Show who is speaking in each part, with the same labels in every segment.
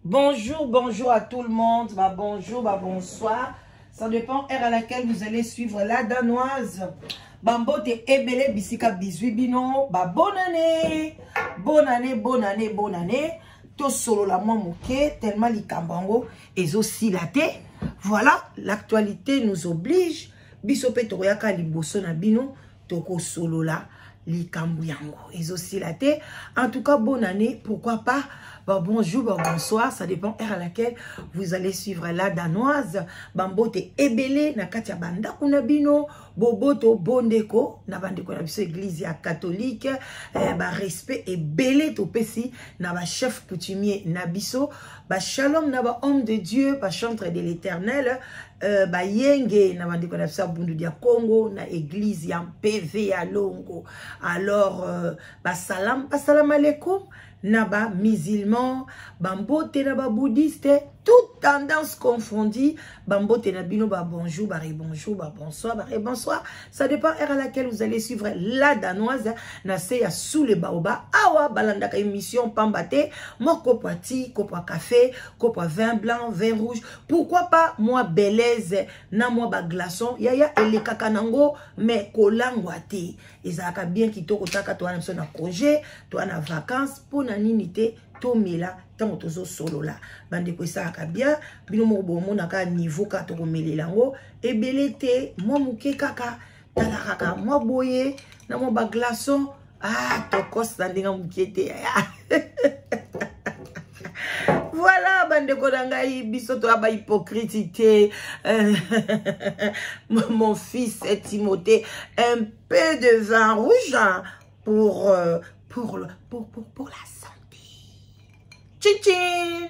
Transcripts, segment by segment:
Speaker 1: Bonjour, bonjour à tout le monde. Bah, bonjour, bah, bonsoir. Ça dépend heure à laquelle vous allez suivre la danoise. Bambote ebele bisika bizui bino. Bah, bonne année. Bonne année, bonne année, bonne année. Tosolola mwa moke tellement likambo yango ezosila te. Voilà, l'actualité nous oblige. Biso pe tokoyaka liboso na bino tokosolola likambo yango ezosila te. En tout cas, bonne année, pourquoi pas. Bah, bonjour, bah, bonsoir, ça dépend heure à laquelle vous allez suivre la danoise. Bambote ebele na kati ya bandako na bino, boboto bondeko na bandeko na biso église ya catholique, eh, ba respect ebele topesi na ba chef coutumier na biso, ba shalom na ba homme de Dieu, ba chantre de l'Éternel, bayenge na bandeko na biso ya Bundu dia Congo na église ya PV ya Longo. Alors basalam, basalam alaikum na ba musulman, bambote na ba bouddhiste, toute tendance confondue, bambote na bino, ba bonjour, ba rebonjour, ba bonsoir, ba rebonsoir. Ça dépend heure à laquelle vous allez suivre la danoise na se ya sous le baoba. Awa balandaka émission pamba te, moi kopo ti, kopo café, kopo vin blanc, vin rouge, pourquoi pas moi belaise na moi ba glaçon, yaya elekaka nango mais kolangwa te. Ezalaka bien kitoko taka to wana biso na congé, to wana vacances, pona nini te tomela ntango tozosolola. Bandeko esalaka bien, bino moko bomonaka niveau kaka tokomelela yango ebele te, mwa moke kaka, tala kaka mwa boye na mwa ba glaçon, ah tokos na ndenge moke te. Voilà, bandeko na ngai, biso toya ba hypocrite te. Mon fils Timothée, un peu de vin rouge pour la santé. Tchin tchin.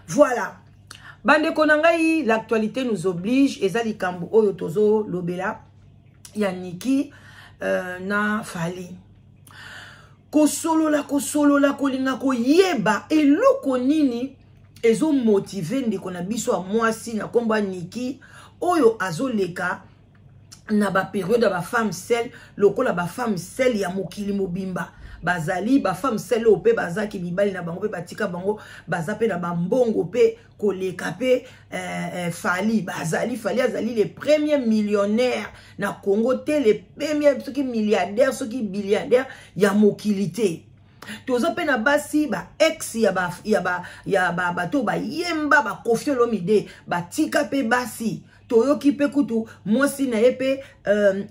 Speaker 1: Voilà. Bandeko na ngai, l'actualité nous oblige, eza likambo oyo tozo lobela ya Niki na Fally. Kosolola, kosolola, kolinga koyeba eloko nini ezo motiver ndeko na biso ya mwasi na kombo ya Niki oyo azoleka na ba période ya ba femme seule, lokola ba femme seule ya mokili mobimba. Bazali ba femme seule oyo pe bazaki mibali na bango pe batika bango, baza pe na ba mbongo pe koleka pe Fally. Bazali, Fally azali le premier millionnaire na Congo te, le premier soki milliardaire soki billiardaire ya mokili te. Toza pe na basi ba ex ya ba, ya ba, ya ba, bato ba yemba ba Koffi Olomide, batika pe basi. Toyoki pe kutu mwasi na ye pe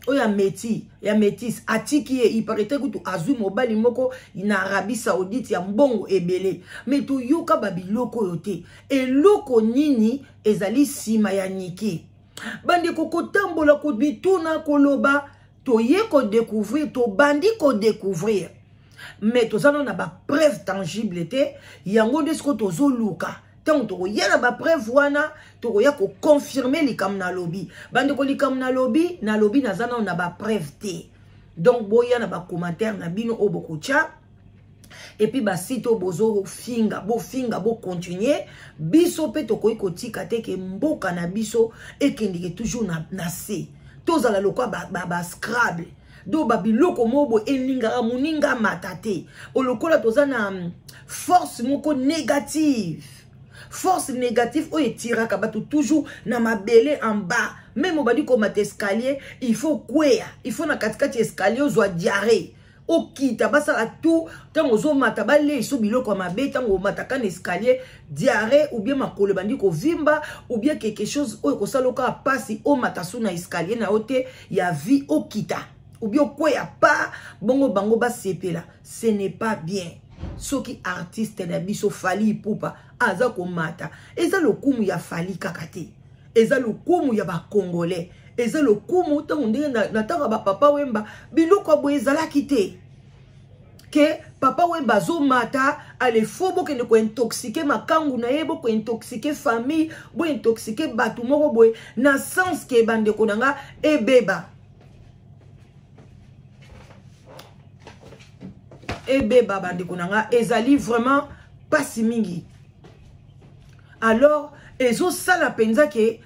Speaker 1: oyo ya métis, ya métis atiki ye, il paraîtrait kutu azwi mobali moko na Arabie Saoudite ya mbongo ebele. Mais toyoka ba biloko oyo te. Eloko nini ezali nsima ya Niki? Bandeko kotambola kobituna koloba, toye kodécouvrir, tobandi kodécouvrir. Mais toza nano na ba preuve tangible te, yango nde sikoyo tozoluka. Ntango tokoya na ba preuve wana, tokoya koconfirmer likambo na lobi. Bandeko, likambo na lobi, na lobi naza nano na ba preuve te. Donc boya na ba commentaire na bino oyo bokotia. Et puis ba site oyo bozofinga, bofinga, bocontinuer. Biso pe tokoki kotika te ke mboka na biso ekendeke toujours na se. Tozala lokwa ba Scrabble. Donc ba biloko moko boye elingaka moninga mata te. Olokola toza na force moko négative. Force négative oyo etiraka bato toujours na mabele en bas. Même obandi komata escalier, il faut kweya. Il faut na katikati escalier ozwa diarrhée. Okita basala tout ntango ozomata baleso biloko ya mabe, ntango omataka na escalier diarrhée ou bien makolo ebandi kovimba ou bien quelque chose oyo kosala oka pasi omata su na escalier na yo te ya vie okita ou bien okweya pa bongo bango basepela. Ce n'est pas bien. Soki artiste na biso Fally Ipupa aza komata, eza lokumu ya Fally kaka te, eza lokumu ya ba Congolais, eza lokumu ntango ndenge na ntango ya ba Papa Wemba biloko ya boye ezalaki te. Ke Papa Wemba azomata, ale fo bokende kointoxiquer makangu na ye, bokointoxiquer famille, bointoxiquer bato moko boye na sens ke bandeko na nga ebeba. Ebeba bandeko na nga ezali vraiment pasi mingi. Alors ezosala mpenza ke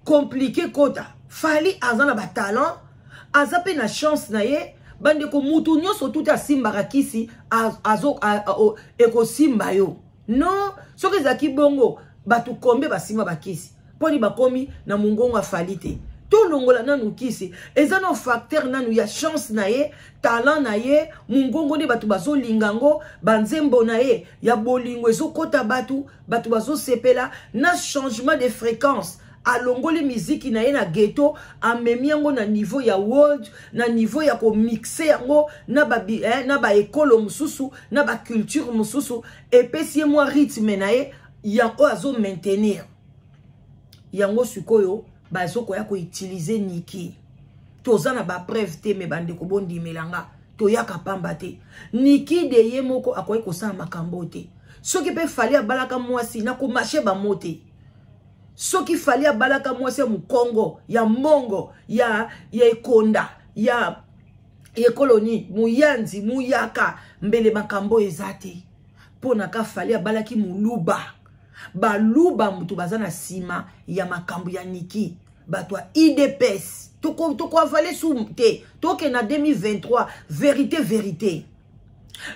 Speaker 1: compliqué kota. Fally aza na ba talent, aza pe na chance na ye. Bandeko, mutu nyonso tuti asimbaka kisi ekosimba yo non. Soki ezalaki bongo, bato kombe basimba bakisi mponi bakomi na mongongo afali te. Tolongola nanu kisi, eza no facteur nanu ya chance na ye, talent na ye, mongongo nde bato bazolinga yango, banzembo na ye ya bolingo ezokɔta bato, bato bazosepela na changement de fréquence. Alongoli miziki na ye na ghetto, amemi yango na niveau ya world, na niveau ya komixer yango na baekolo mosusu, na baculture mosusu. Epesi ye mwa rythme na ye yango azomaintenir yango. Sikoyo bazokoya koutiliser Niki. Toza na bapreuve te, me bandeko, bondimelanga, toyaka pamba te. Niki de ye moko akoki kosala makambo te. Soki mpe Fali abalaka mwasi, nakomashe bamo te. Soki Fali abalaka mwasi ya mokongo, ya mbongo, ya ekonda, ya ekoloni muyanzi muyaka, mbele makambo eza te. Mpo na ka Fali abalaki moluba. Baluba moto baza na nsima ya makambo ya Niki, bato ya UDPS. Tokoavaler su te, tokende na 2023. Vérité, vérité,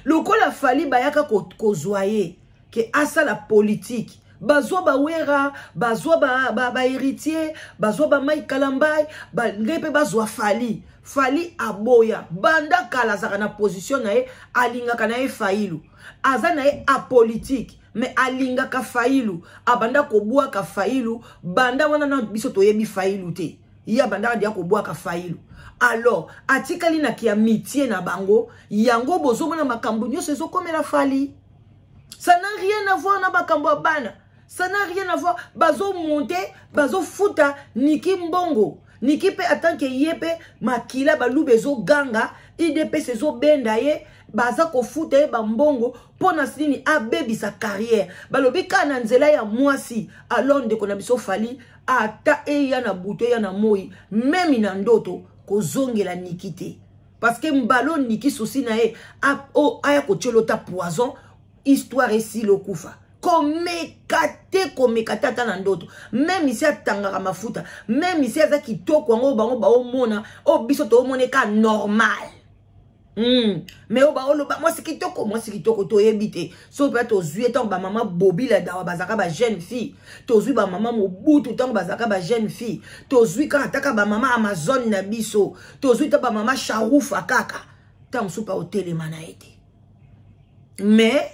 Speaker 1: lokola Fali bayaka kozwa ye ke asala politike, bazwa bawera, bazwa bahéritier, ba, ba bazwa bamai Kalambai, ngai mpe bazwa Fali. Fali aboya banda kala, azalaka na position na ye, alingaka na ye Failu, aza na ye apolitique, mais alingaka Failu. Abanda kobwaka Failu banda wana na biso toyebi Failu te, ye abandaka deya kobwaka Failu. Alors atikali na kiamitié na bango yango. Bozomona makambo nyonso ezokomela Fali, ça n'a rien à voir na makambo ya bana, ça n'a rien à voir. Bazomonter, bazofuta Niki mbongo. Niki mpe atanke ye mpe makila baluba ezoganga, UDPS ezobenda ye, baza kofuta ye bambongo mpo na nini? Abebisa carrière. Balobi kaka na nzela ya mwasi. Alors ndeko na biso Fali, ata eya na butu, eya na moi, même na ndoto, kozongela Niki te, parce que mbalo Niki susi na ye aya kotiela ota poison, histoire esili, okufa. Komeka te, komeka te, ata na ndoto. Même isi atangaka mafuta, même isi aza kitoko, yango bango baomona oyo biso toomona eka normal. Mais oyo baoloba mwasi kitoko, mwasi kitoko, toyebi te. So mpe tozwi ntango bamama Bobila Dawa bazalaka bajeune fille, tozwi bamama Mobutu ntango bazalaka bajeune fille, tozwi kaka taka bamama Amazone na biso, tozwi ta bamama Sharufa kaka, ntango mosusu mpe otelema na ye te. Mais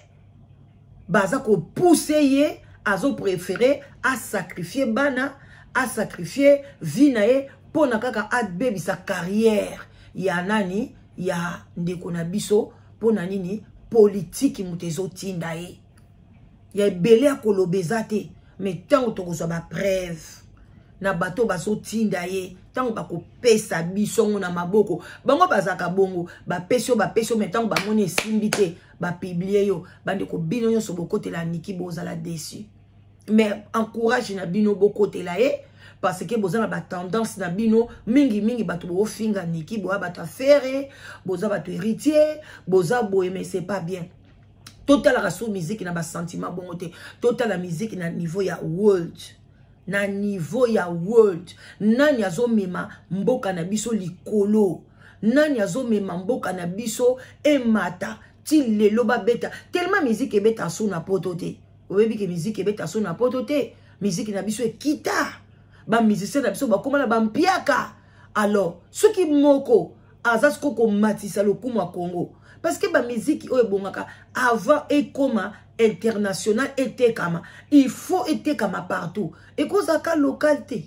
Speaker 1: baza kopousser ye, azopréférer asacrifier bana, asacrifier vie na ye mpo na kaka abebisa carrière ya nani? Ya ndeko na biso. Mpo na nini? Politiki moto ezotinda ye. Ya ebele ya koloba eza te, mais ntango tokozwa bapreuve na bato bazotinda ye, ntango bakopesa biso ngo na maboko, bango bazalaka bongo, bapesi yo, bapesi yo, mais ntango bamoni esimbi te, bapublier yo. Bandeko, bino nyonso bokotela Niki, bozala déçu. Mais encourage na bino, bokotela ye, parce que boza na batendance na bino mingimingi. Bato boofinga Niki, boya bato affaire, boza bato héritier, boza boye, mais c'est pas bien. Totalaka so musique na basentiment bongo te. Totala musique na niveau ya world, na niveau ya world. Nani azomema mboka na biso likolo? Nani azomema mboka na biso emata ti lelo babeta? Tellement musique ebeta so na poto te. Oyebi ke musique ebeta so na poto te, musique na biso ekita, bamusicien na biso bakóma na bampiaka. Alors soki moko aza siko komatisa lokumu ya Congo, parce que bamiziki oyo ebongaka avant ekóma international, etekama, il faut etekama partout. Ekozalaka local te,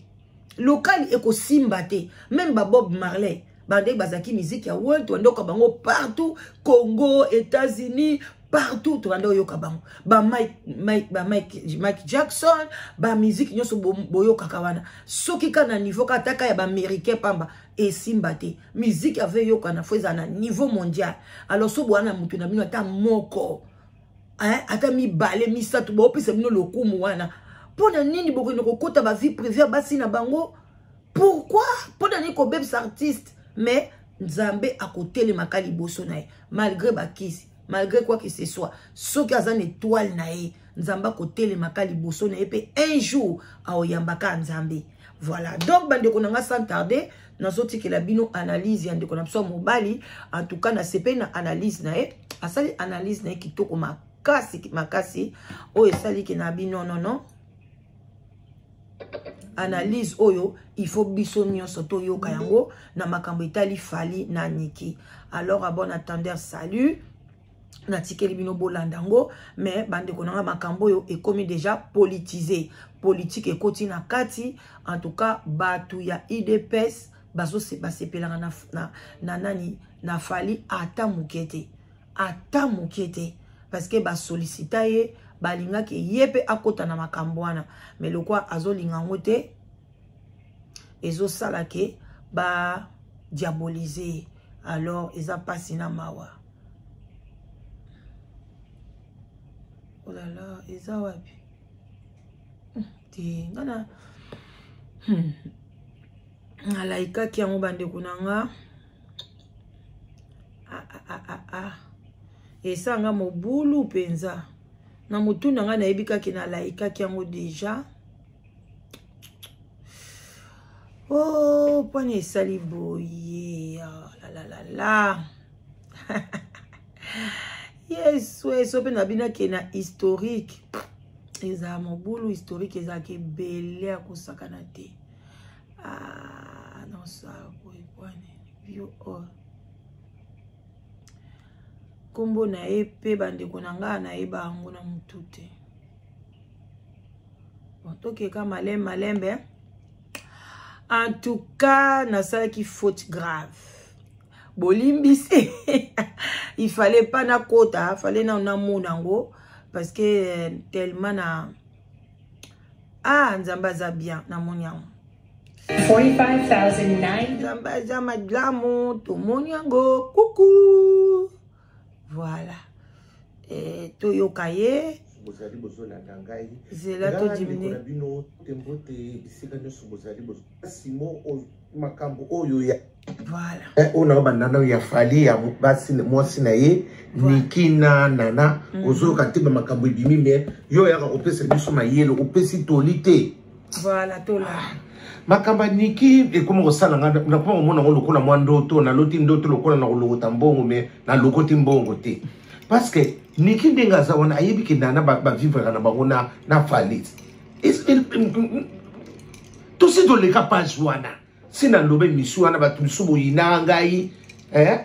Speaker 1: local ekosimba te. Même babob Marley, bandenge bazalaki miziki ya world, tobandoka bango partout, Congo, États-Unis, partout tobanda oyoka bango, ba Mike, Mike, ba Mike, Mike Jackson, bamiziki nyonso boyokaka wana. Soki ka na niveau ka ataka ya baaméricain pamba, esimba te. Miziki ave eyokana, faut ezala na niveau mondial. Alors so bowana motu na bino ata moko, ata mibale, misato, baopesa bino lokumu wana, mpo na nini bokende kokɔta bavie privée ya basi na bango? Pourquoi? Mpo na nini kobebisa artiste? Mais Nzambe akotelemaka liboso na ye, malgré bakisi, malgré quoi que ce soit. Soki aza na étoile na ye, Nzambe akotelemaka liboso na ye mpe un jour aoyambaka Nzambe. Voilà, donc bandeko na nga, sans tarder, Nazotikela bino analyse ya ndeko na biso ya mobali. En tout cas, nasepeli na analyse na ye. Asali analyse na ye kitoko makasi makasi. Oyo esaliki na bino, non non, analyse oyo il faut biso nyonso toyoka yango na makambo etali Fally na Niki. Alors, à bon entendeur, salut. Natikeli bino bolanda yango. Mais bandeko na nga, makambo oyo ekomi déjà politisé, politique ekoti na kati. En tout cas, bato ya UDPS basepelaka na nani, na Fally ata moke te, ata moke te, parce que basollicita ye, balingaki ye mpe akɔta na makambo wana, mais lokwa azolinga yango te, ezosala ke badiabolize ye. Alors eza mpasi na mawa. Oh là là, eza wapi te? Nga na nalaikaki yango, bandeko na nga. Ah, ah, ah, ah, ah. Esanga mobulu mpenza na motu na ngai. Nayebi kaki nalaikaki yango déjà. Oh, mponi esali boye? Oh, lalalala, yesu! Eso mpe na bino ake na historique, ezala mobulu. Historique ezalaka ebele ya kosakana te. Ah, nosala boye pwani view all nkombo na ye mpe bandeko na ngai nayeba yango na motu te. Bon, tokeka malembe malembe. En tout cas, nasalaki faute grave, bolimbisi. Il fallait pas nakota, fallait na namona yango, parce que tellement na, ah, Nzambe aza bien. Namoni yango.
Speaker 2: 45,009.
Speaker 1: Nzambe aza malamu. Tomoni yango. Kuku, voilà. Toyoka ye.
Speaker 3: Bozali bozolanda ngai.
Speaker 1: Zela.
Speaker 3: Nga
Speaker 1: Todimine.
Speaker 3: ndeko na bino tembo te, bisika nyonso bozali simo makambo oyo ya oyo na banda nano ya Fally, ya basi, mwasi na ye Niki na Nana. Ozoyoka te bamakambo ebimi, me yo oyaka kopesa biso mayele, opesi toli te.
Speaker 1: Voilà, tola.
Speaker 3: Makambo ya Niki ekómi kosala nga, nakoma komona yango lokola mwa ndoto. Naloti ndoto lokola na kolokota mbongo, me nalokoti mbongo te, parce que Niki ndenge aza wana, ayebi ke Nana bavivraka na bango na Fally. Tosi toleka page wana, si naloba émission wana, bato misusu boyinaka ngai, eh?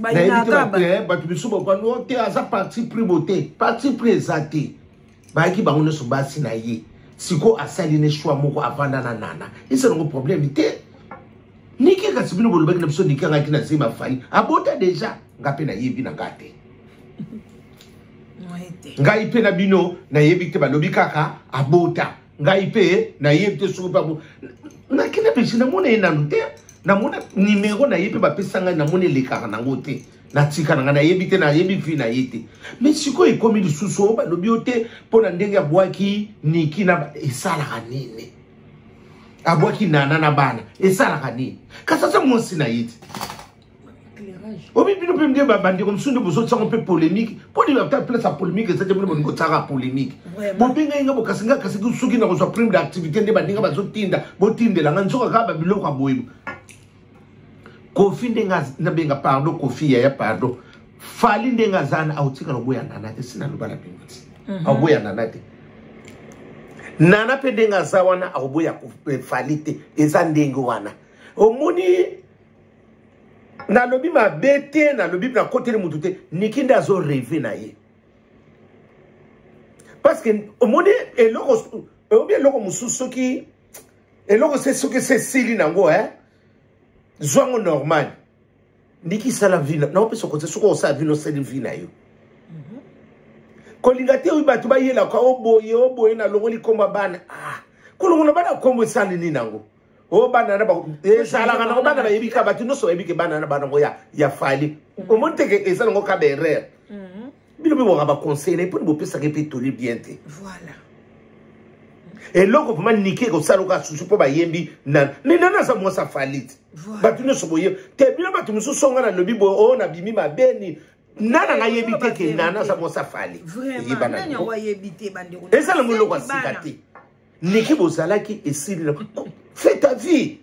Speaker 3: Nayebi te.
Speaker 1: Bayinaka.
Speaker 3: Bato misusu bakwano te, aza parti pris bo te, parti pris eza te. Bayaki bango nyonso basi na ye. Sikoyo asali ne choix moko, avanda na Nana, eza nango problème te. Niki, kasi bino bolobaki na biso Niki angaki na zema Fally abota déjà. Nga mpe nayebi na nga te.
Speaker 1: Moye te.
Speaker 3: Ngai mpe na bino nayebi te, balobi kaka abota. Ngai mpe nayebi te soki mpe nakende pesi, namona ye nanu te, namona nimero na ye mpe bapesa ngai, namona elekaka nango te. Natika na ngai, nayebi te, nayebi vie na ye te. Mais sikoyo ekomi lisusu oyo balobi yo te mpo na ndenge abwaki Niki na esalaka nini, abwaki Nana na bana, esalaka nini? Kasi aza mwasi na ye te.
Speaker 1: Éclairage.
Speaker 3: Obi bino mpe nde bandeko mosusu nde bozotiango mpe polémique. Mpo nini ata place ya polémique eza te, bino bolingi kotiaka polémique?
Speaker 1: Vraiment.
Speaker 3: Bobengai nga bokasi nga, kasi soki nakozwa prime d'activité nde bandinga bazotinda, botindela nga nzoka kaka babiloko ya boye. Kofi ndenge nabenga, pardon, Kofi yaya, pardon, Fally ndenge aza na aotikala oboya Nana te. Si naloba na bino ti aoboya Nana te, Nana mpe ndenge aza wana akoboya Fally te. Eza ndenge wana. Omoni, nalobi mabe te, nalobi nakoteli motu te. Niki nde azorêver na ye, parce que omoni eloko, oyobi eloko mosusu, soki eloko se soki se esili nango, eh? Zwango normal. Ndiki sala vie naopesa conseil, soki osala vie, osali vie na yo. Kolinga te oyo bato bayelaka oboye oboye. Nalongoli nkombo ya bana. Ah, kolongola bana nkombo esali nini nango? O bana na ezalaka nango, bana bayebi ka, bato nyonso bayebi ke bana na bana yango ya Fally. Omoni teke eza nango ka baerreur. Bino mpe boka baconseil na ye, mponi bopesaka mpe toli bien te.
Speaker 1: Voilà.
Speaker 3: Eloko vraiment Niki ekosala oka susu mpo bayembi nana, me Nana aza mwasi aFally te.
Speaker 1: Voilà.
Speaker 3: Bato nyonso boye te, bino bato mosusu onga nalobi boye oyo nabimi mabeni, Nana nayebi te ke Nana aza mwasi aFally.
Speaker 1: Vraiment.
Speaker 3: Eyebana.
Speaker 1: Nani yango ayebi te, bandeko?
Speaker 3: Eza nango eloko ya
Speaker 1: Bana.
Speaker 3: sika te. Niki bozalaki, esili na, fais ta vie.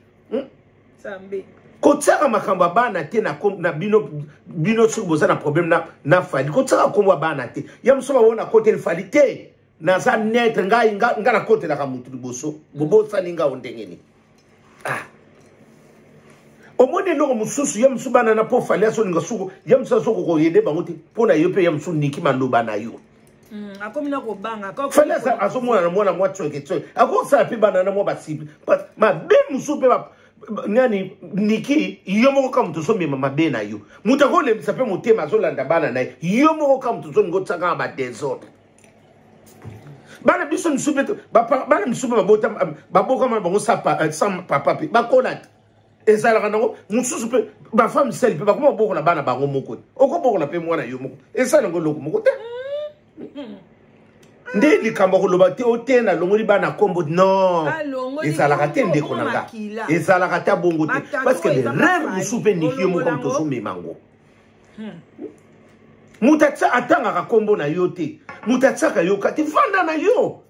Speaker 1: Nzambe.
Speaker 3: Kotiaka makambo ya bana te na, na bino, bino soki boza na problème na, na Fally, kotiaka nkombo ya bana te. Ya mosusu baona nakoteli Fally te, naza neutre, ngai nga, nga nakotelaka motu liboso, bobosani nga o ndenge nini? Ah. Omoni eloko mosusu ya mosusu bana na mpo Fally azolinga suku ya mosusu azokoka koyede bango te mpo na yo mpe ya mosusu niki maloba na yo.
Speaker 1: Akomi na kobanga.
Speaker 3: Fally azomonana mwana mwa tsoke tsoke, akosala mpe bana na mwa basible mabe mosusu mpe nani niki yo moko kaka moto ozomema mabe na yo, moto akolembisa mpe motema azolanda bana na ye, yo moko kaka moto ozolinga otiaka na badesordre. Bana biso misusu mpe bana misusu mpe babota babokama bango sans papa mpe bakola te, ezalaka nango mosusu mpe bafemme sele mpe bakoma kobokola bana bango moko te, okobokola mpe mwana yo moko esala yango eloko moko te. Nde likambo koloba te ote nalongoli bana kombo non, ezalaka te ndeko na nga, ezalaka te bongo te, parce que rêve mosusu mpe niki yo moko moto ozomema yango. Moto atangaka kombo na yo te, moto atiaka yo kati vanda na yo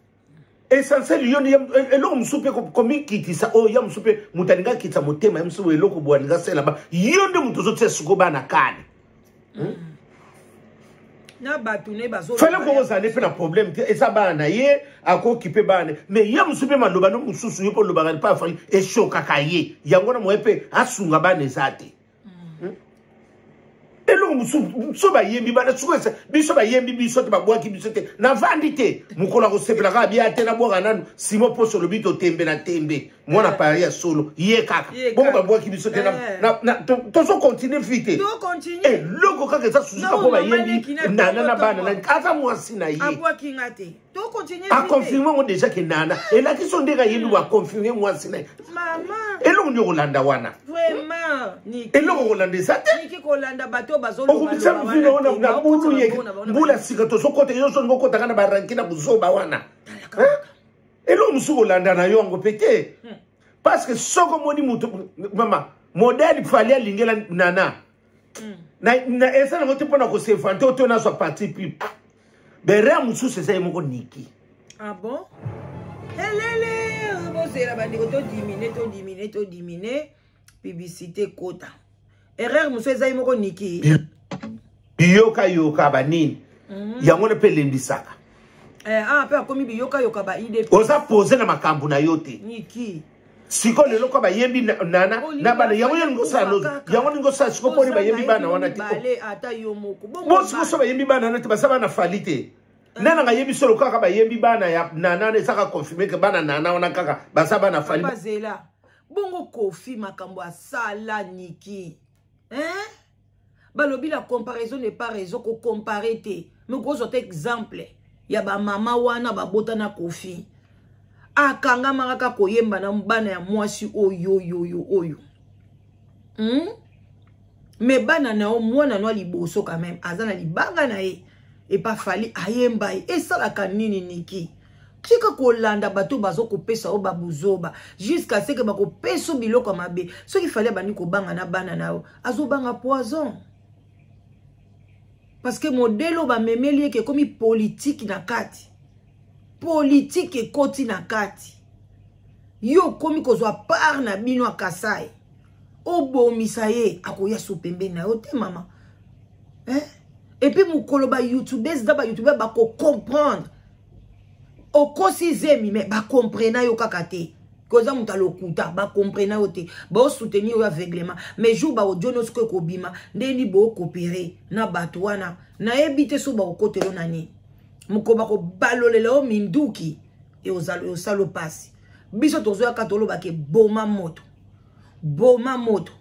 Speaker 3: essentiel yo eloko mosusu mpe komikitisa oyo ya mosusu mpe moto alingi akitisa motema ya mosusu eloko boye alingi asala ba yo nde moto ozotia siko bana kani.
Speaker 1: Na bato ne bazo
Speaker 3: Fally kozala mpe na problème te, eza bana na ye, akokipe bana, mais ye mosusu mpe maloba no mosusu yo mpe olobaka mpe Fally eshokaka ye, yango na moye mpe asunga bana eza te. Eloko mosusu so bayembi bana sikoyo biso bayembi biso te, babwaki biso te, navandi te mokolo akosepela kaka bia te, nabwaka nanu simo poso olobi totembe na tembe mwana Paris ya solo ye kaka bongo babwaki biso te, tozocontinue vie te, eloko kaka eza suzuka mpo bayembi nana na bana aza mwasi na ye aconfirme yango déjà ke nana elakisi o ndenge ayembi baconfirme mwasi na ye, eloko nini okolanda wana? Eloko kolanda eza te, okobisa mvino wana na bulu ye mbula sika tozokota yo ozolinga okotaka na baranki na buzoba wana, eloko mosusu kolanda na yo yango mpe te, parce que soki omoni moto mama modèle Fally alingela nana eza nango te mpona kosevante oto nazwa parti pris berere mosusu eza ye moko niki.
Speaker 1: Ah bon, elele bozela bandeko, todimine todimine todimine publicité ekota, erreur mosusu eza ye moko niki.
Speaker 3: Biyoka yoka banini yango wana mpe elembisaka.
Speaker 1: Ah, mpe akomi biyokayoka ba idp.
Speaker 3: Oza pose na makambo na yo te.
Speaker 1: Niki.
Speaker 3: Sikoyo lelo kwa bayembi nana na bana yango yo lingi osala yango lingi osala sikoyo mponi bayembi bana wana te,
Speaker 1: ata yo moko.
Speaker 3: Bo sikoyo so bayembi bana wana te, baza bana Fally te, nana nga yebi solo kaka bayembi bana ya nana wana ezaka confirme ke bana nana wana kaka baza bana Fally.
Speaker 1: Bazela bongo Kofi makambo asala niki, hein? Balobi la comparaison n'est pas raison, kocompare te, mais kozwa te exemple ya bamama wana babota na Kofi akangama kaka koyemba na bana ya mwasi oyo oyo oyo, Mais bana na yo, mwana no liboso quand même aza na libanga na ye epa Fally ayemba ye, esalaka nini? Niki, tika kolanda bato bazokopesa yo babuzoba jusqu'à ce que bakopesa yo biloko ya mabe. Soki Fally abandi kobanga na bana na yo, azobanga poison, parce que modèle oyo bamemeli eke ekomi politike na kati, politike ekoti na kati, yo okomi kozwa part na bino ya Kasai, obomisa ye, akoya so pembeni na yo te mama, eh? Et puis mokolo bayoutubes na bayoutubeur bakocomprendre okosi zemi, mais bacomprena yo kaka te koza moto alokuta, bacomprena yo te, baosoutenir yo aveuglement, mais jour baaudio nyonso ko ekobima ndeni bookopere na bato wana, nayebi te so bakokotelo na nini, mokolo bakobalolela yo minduki osala mpasi. Biso tozoyaka tolobaka boma moto, boma moto,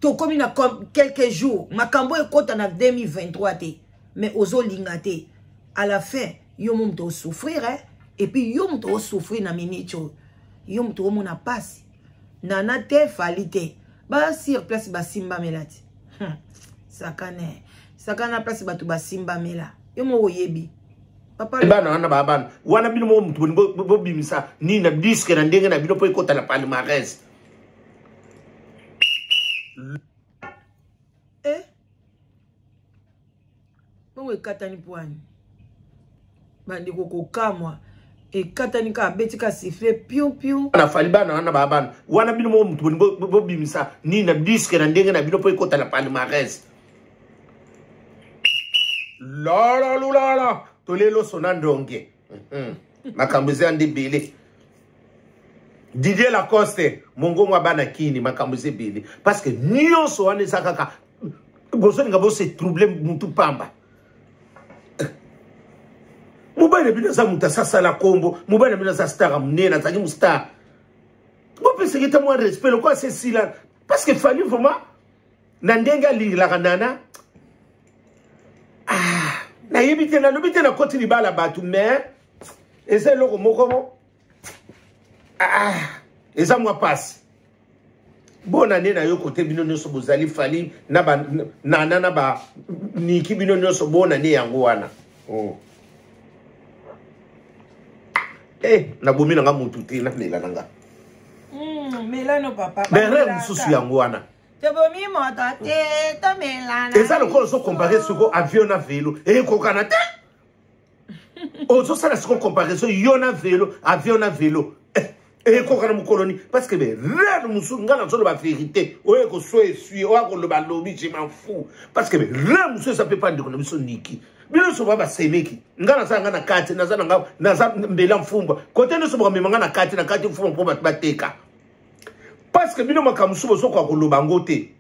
Speaker 1: tokomi na quelques jours, makambo ekota na 2023 te, mais ozolinga te, à la fin yo mo moto osouffrir, eh? Et puis yo moto osouffrir na minute oyo, yo moto omona pasi nana te, Fally te, basur place basimbamela ti, Sakane sakana place bato basimbamela, yo moko oyebi.
Speaker 3: Papa bana wana ba bana wana bino moko moto bolingi bobimisa nini na disque na ndenge na bino mpo ekota na palmarès.
Speaker 1: Eh? Bongo ekatani pwani bandeko kokamwa. Ekatani kaka, abeti kaka sifflet piu piu.
Speaker 3: Na Fally bana wana ba bana wana bino moko mutu boni bobimisa nini na disque na ndenge na bino mpo ekota na palmarès. Lala lulala tolelo sona ndonge. Makambo eza nde ebele. Didier Lacoste mongongo ya bana kini makambo eza ebele parce que nyonso wana eza kaka bozolinga bose trouble mutu pamba. Mobali na bino aza moto asasala kombo, mobali na bino aza star ya monene, azalaki mostar, bopesaki ta mwa respect lokola asesila parce que Fally vraiment na ndenge alingilaka Nana. Ah, nayebi te, nalobi te nakoti libala bato, mais eza eloko moko ah, eza mwa pasi. Bonne année na yo kote bino nyonso bozali Fally na ba Nana na ba Niki, bino nyonso bonne année yango wana. Oh. Eh, nabomi nanga mutu te, namela nanga.
Speaker 1: Melano papa.
Speaker 3: Berere mosusu yango wana.
Speaker 1: Tobomi moto te, tomelana.
Speaker 3: Eza lokola ozo comparer siko avion na velo, ekokana te. Ozosala siko comparaison yo na velo, avion na velo. Ekokana mokolo ni parce que berere mosusu nga nazoloba vérité, oyo ekoswa esui, oyo akoloba lobi, je m'en fous parce que berere mosusu eza mpe pa ndeko na biso Niki. Bino nyonso ba basemeki, nga naza nga na kati, naza na nga, naza mbela mfumbwa kote nyonso bakomema nga na kati, na kati mfumbwa mpo bato bateka parce que bino makambo mosusu bozokoka koloba yango te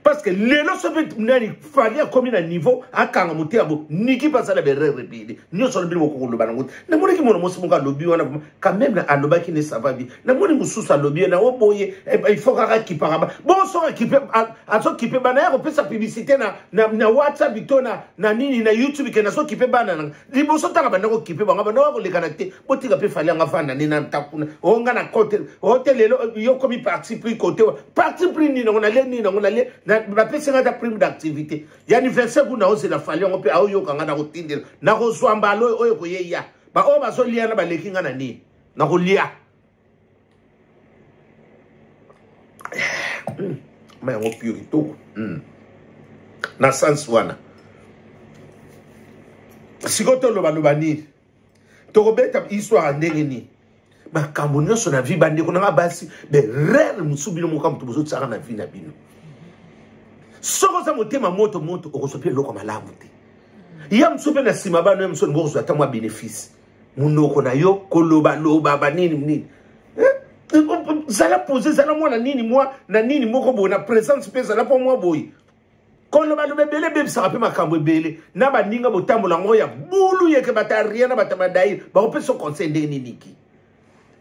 Speaker 3: parce que lelo soki nani Fally akomi na niveau akanga motema bo Niki mpe asala berere ebele nyonso wana bino bokokoloba nango te. Namonaki mwana mwasi moko alobi wana quand même alobaki ne ça va bien. Namoni mosusu alobi ye na o boye, il faut kaka akipaka ba bongo soki akipe, azokipe bana ya kopesa publicité na WhatsApp to na nini na YouTube ke nazokipe bana na liboso ntanga banda kokipe bango banda kolekana te. Botika mpe Fally yanga vanda nde na ntakuna o nga na kote o te lelo yo komi parti pris kote wa parti pris nini yango nalie nini yango nalie bapesi nga ta prime d'activité ya anniversaire kuna ozela Fally yango mpe aoyoka nga na kotindela na kozwa mbala oyo koyeya ba oyo bazolia na baleki nga na nini na kolia ma yango pure kitoko. Na sens wana sikoyo tolobaloba nini, tokobeta histoire ya ndenge nini, makambo nyonso na vie bandeko nanga basi berere mosusu bino moko moto bozotiaka na vie na bino. Soki oza motema moto moto okozwa mpe eloko malamu te. Ya mosusu mpe na nsima bano ya mosusu olingi okozwa ata mwa bénéfice monoko na yo kolobaloba banini nini. Zala pose, zala mwana nini mwa na nini moko boye na présence mpe zala mpo mwa boye kolobaloba ebele ebebisaka mpe makambo ebele na baninga botambola yango ya bulu yeke bata rien na bata badaire bakopesa conseil ndenge nini ki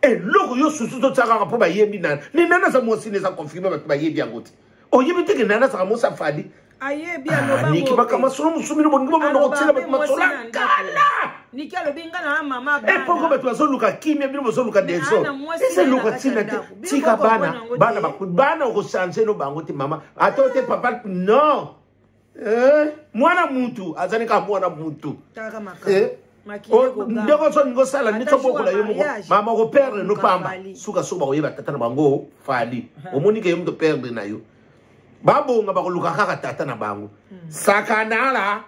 Speaker 3: eloko yo susu totiaka kaka mpo bayebi nana ni nana aza mwasi nde eza confirme bato bayebi yango te. Oyebi te ke nana azaka mwasi afali
Speaker 1: ayebi aloba
Speaker 3: Niki makambo masolo mosusu bino bolingi bomona
Speaker 1: Aloba
Speaker 3: kotiela
Speaker 1: mpe
Speaker 3: bato masolo
Speaker 1: mwasi na ndako.
Speaker 3: kala.
Speaker 1: Niki alobi nga na mama bana.
Speaker 3: Epoko bato bazoluka kimia, bino bozoluka
Speaker 1: Mais
Speaker 3: desordre.
Speaker 1: ana mwasi
Speaker 3: Eza
Speaker 1: na ye
Speaker 3: eloko
Speaker 1: na kati
Speaker 3: ntina
Speaker 1: ya
Speaker 3: te.
Speaker 1: ndako. Bino
Speaker 3: Tika
Speaker 1: boko
Speaker 3: bana,
Speaker 1: komona yango
Speaker 3: bana
Speaker 1: te.
Speaker 3: bana okochange no bango te mama. Ata te papa, non. Mwana mutu, azali kaka mwana mutu.
Speaker 1: Taka makambo. Makili ekoganga.
Speaker 3: Ndeko so ningo sala,
Speaker 1: Ata
Speaker 3: nitso
Speaker 1: jour
Speaker 3: bokola
Speaker 1: ya
Speaker 3: yo moko.
Speaker 1: mariage,
Speaker 3: Mama ko perdre no
Speaker 1: Luka
Speaker 3: pamba.
Speaker 1: Fally.
Speaker 3: Suka so ba oyeba tata na bango Fally. Omoni ke yo moto perdre na yo. Babonga bakoluka kaka tata na bango. Sakanala.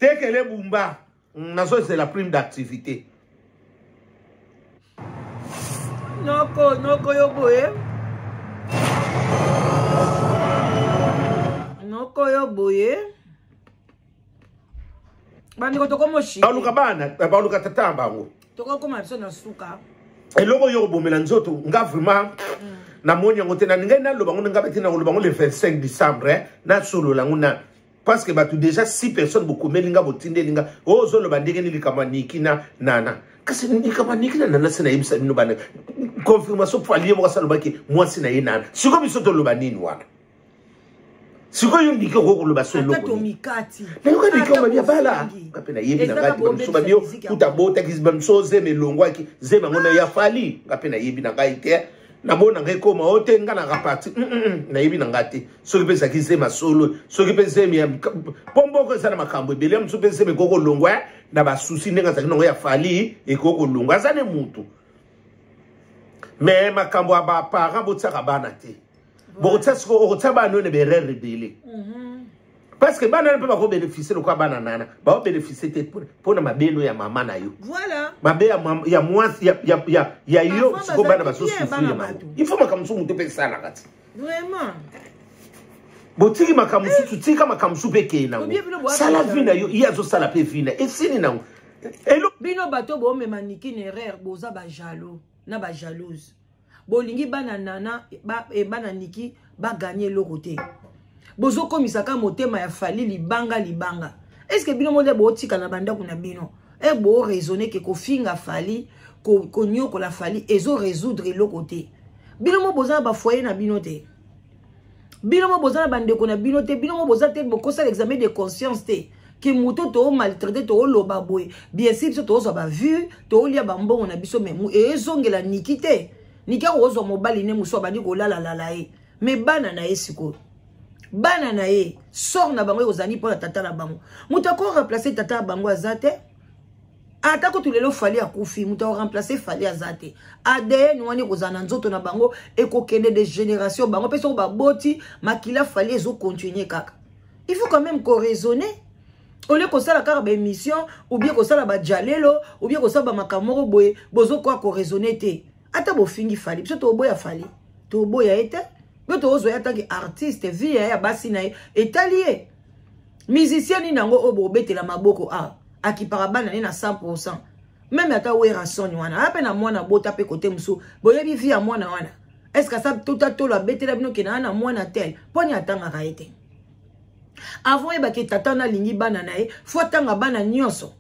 Speaker 3: Tekele bumba. Nazo c'est la prime d'activité.
Speaker 1: Noko, noko yo boye. Noko yo boye. Bandeko tokomo shi.
Speaker 3: Baluka bana, baluka tata bango.
Speaker 1: Tokokoma biso na suka.
Speaker 3: Eloko yo kobomela nzoto nga vraiment namoni yango te. Na ngai naloba ngo nga bete na koloba ngo le 25 décembre, hein, nasolola ngo na parce que bato déjà 6 personnes bokomeli nga botindeli nga oyo ozoloba ndenge nini likambo ya Niki na Nana. Kasi likambo ya Niki na Nana se nayebisa bino bana confirmation po alie moko asalobaki mwasi na ye Nana. Sikoyo biso toloba nini wana? Sikoyo Niki okoki koloba so
Speaker 1: Ata
Speaker 3: eloko nini?
Speaker 1: tomikati.
Speaker 3: Nayoka Niki
Speaker 1: Ata
Speaker 3: oyo babia bala.
Speaker 1: bofingi.
Speaker 3: Nga mpe nayebi na
Speaker 1: Ezaka
Speaker 3: ngai te, bamosusu
Speaker 1: bobebisa
Speaker 3: babio,
Speaker 1: miziki ya
Speaker 3: kuta botaki, bamosusu zeme elongwaki, zeme yango na ya Fally. Nga mpe nayebi na ngai te. Namona ngai koma oyo te, nga na raparti. Nayebi na ngai te. Soki mpe ezalaki zeme ya solo, soki mpe zeme ya mpo mboko eza na makambo ebele, ya mosusu mpe zeme ekoki kolongwa, na basusi ndenge azalaki nango ya Fally, ekoki kolongwa. Aza ne mutu. Mais makambo ya ba parents botiaka bana te. Bokotia sikoyo, okotia bana oyo na berere ebele. Parce que bana mpe bakobénéficie lokola bana nana baobénéficie te mpo na mabelo ya mama na yo.
Speaker 1: Voilà.
Speaker 3: Mabe ya mwasi ya yo, siko bana bazosouffrir bango. Il faut makambo mosusu moto mpe esalaka ti.
Speaker 1: Vraiment.
Speaker 3: Botiki makambo mosusu, tika makambo mosusu mpe ekei nango, sala vie na yo. Ye azosala mpe vie na esili nango.
Speaker 1: Bino bato bomema Niki na erreur, boza bajaloux na bajalouse. Bolingi bana nana bana Niki baganye eloko te. Bozokomisaka motema ya Fally libanga libanga. Est ce que bino monde botika na bandako na bino e boraisonne ke kofinga Fally, konyokola Fally ezo résoudre eloko te? Bino mo boza na bafoyer na bino te, bino mo boza na bandeko na bino te, bino mo boza te. Bokosala examen de conscience te ke moto toomaltraite, tooloba boye, bien sûr biso tozwa bavue, toolia bambongo na biso, mais ezongela Niki te. Niki akozwa mobali ne mosu, abandi kolalalala ye, mais bana na ye sikoyo, bana na ye, sort na bango ekozali mpona tata na bango. Moto akoremplace tata na bango aza te. Ata kutu lelo Fally akufi, moto akoremplace Fally aza te. ADN wana ekozala na nzoto na bango, ekokende de génération. Bango mpe soko baboti, makila Fally ezocontinue kaka. Il faut quand même koraisonner au lieu kosala kaka baémission ou bien kosala bajalelo ou bien kosala bamakambo moko boye. Bozokoka koraisonner te. Ata bofingi Fally, biso toboya Fally, toboya ye te. Mpe tozwa ye atanke artiste, vie ya basi na ye etali ye. Musicien nini yango oyo bobetela maboko awa akipaka bana ne na 100? Même ata Werrason wana aya mpe na mwana, bota mpe kote mosusu, boyebi vie ya mwana wana? Est ce que asa tota tolo abetela bino ke na mwana tel mponi atangaka ye te? Avant oyebaki tata wana alingi bana na ye, faut atanga bana nyonso.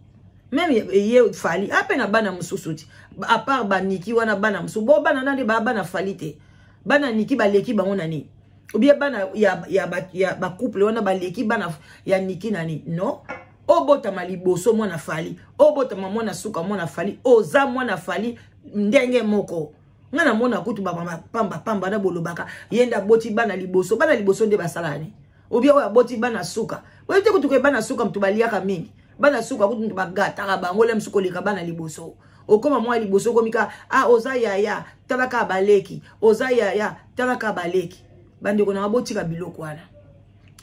Speaker 1: Même ye Fally ape na bana mosusu ti, à part baniki wana, bana mosusu bo bana nani baya bana Fally te? Bana Niki baleki bango na nini? Ou bien bana ya bacouple wana baleki bana ya Niki na nini? Non, obotama liboso mwana Fally, obotama mwana suka mwana Fally, oza mwana Fally ndenge moko. Nga namona kutu pamba pamba na bolobaka ye nde aboti bana liboso. Bana liboso nde basala nini? Ou bien oyo aboti bana suka, oyebi te kutu ke bana suka moto baliaka mingi. Bana suka kutu bagataka bango le mosusu koleka bana liboso. Okóma mwa liboso, okomi ka ah, oza yaya, talaka baleki, oza yaya, talaka baleki. Bandeko na nga, botika biloko wana.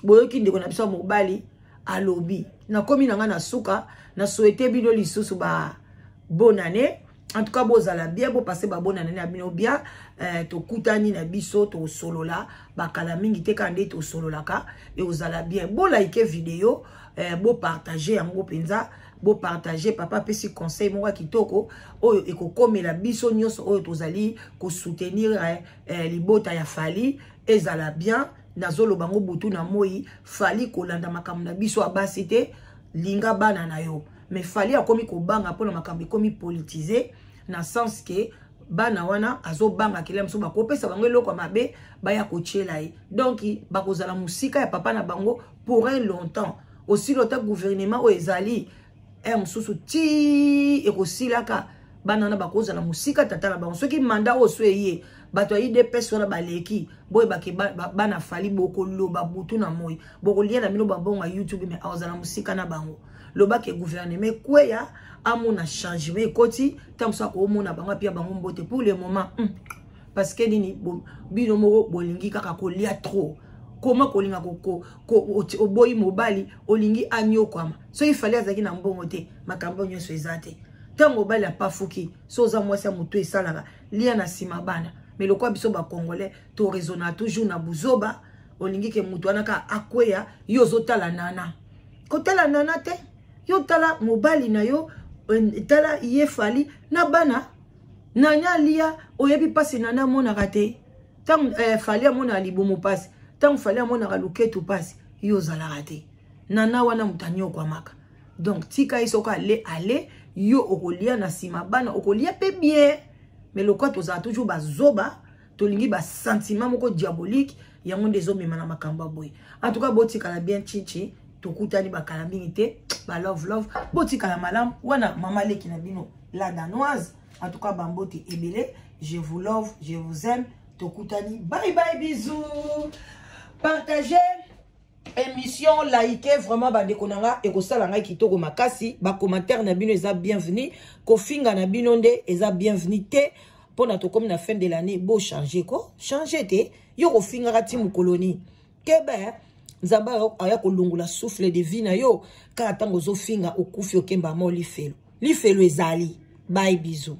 Speaker 1: Boyoki ndeko na biso ya mobali alobi. Nakomi na nga na suka. Na souhaite bino lisusu ba bonne année. En tout cas, bozala bien, bopase babonne année na bino bien. Tokutani na biso, tosolola bakala mingi te, kaka nde tosololaka, ekozala bien. Bolike video, bopartage yango mpenza, bopartage. Papa apesi conseil moko ya kitoko oyo ekokomela biso nyonso oyo tozali kosoutenir libota ya Fally. Ezala bien. Nazoloba ngo butu na moi, Fally kolanda makambo na biso ya basi te, linga bana na yo. Mais Fally akomi kobanga mpona makambo ekomi politisé, na sens ke bana wana azobanga kela mosusu bakopesa bango eloko ya mabe, baya kotiela ye. Donc bakozala mosika ya papa na bango pour un longtemps aussi lota gouvernement oyo ezali ere mosusu ti ekosilaka. Bana wana bakozala mosika tata na bango. Soki mandat oyo so eye, bato ya UDPS wana baleki, boyebake bana Fally bokoloba butu na moi, bokolia na bino babongo ya YouTube, mais akozala mosika na bango. Lobaki gouvernement ekweya, amona changement ekoti, ntango mosusu akomona bango, apia bango mbote. Pour le moment, parce que nini? Bino moko bolingi kaka kolia trop. Koma kolinga oboyi mobali, olingi anyokwama. Soki Fally azalaki na mbongo te, makambo nyonso eza te. Ntango mobali apafuki, so oza mwasi ya motu, esalaka lia na nsima bana. Mais lokwa biso bacongolais toraisonna toujours na buzoba, olingi ke motu wana kaka akweya. Yo ozotala nana, kotala nana te. Yo tala mobali na yo, tala ye Fally na bana. Nani alia? Oyebi mpasi nani amonaka te. Ntango Fally amonaka libumu mpasi, ntango Fally amonaka luketu mpasi, yo ozalaka te. Nana wana moto anyokwamaka. Donc tika ye, soko ale ale, yo okolia na nsima bana, okolia mpe bien. Mais lokwa tozala toujours bazoba, tolingi basentiment moko diabolique, yango nde ezomema na makambo ya boye. En tout cas, botikala bien. Chichi, tokutani bakala mingi te. Balove love, botikala malamu. Wana mama leki na bino, la Danoise. En tout cas, bambote ebele. Je vous love, je vous aime. Tokutani, bye bye, bisous. Partagez émission, like vraiment, bandeko na nga, ekosala ngai kitoko makasi. Bacommentaire na bino eza bienvenu, kofinga na bino nde eza bienvenu te. Mpona tokomi na fin de l'année, bochange ko change te. Yo kofingaka ti mokolo nini? Kebe. Nzambe aya kolongola souffle de vie na yo kaka ntango ozofinga, okufi, okemba mo lifelo. Lifelo ezali. Bye, bisous.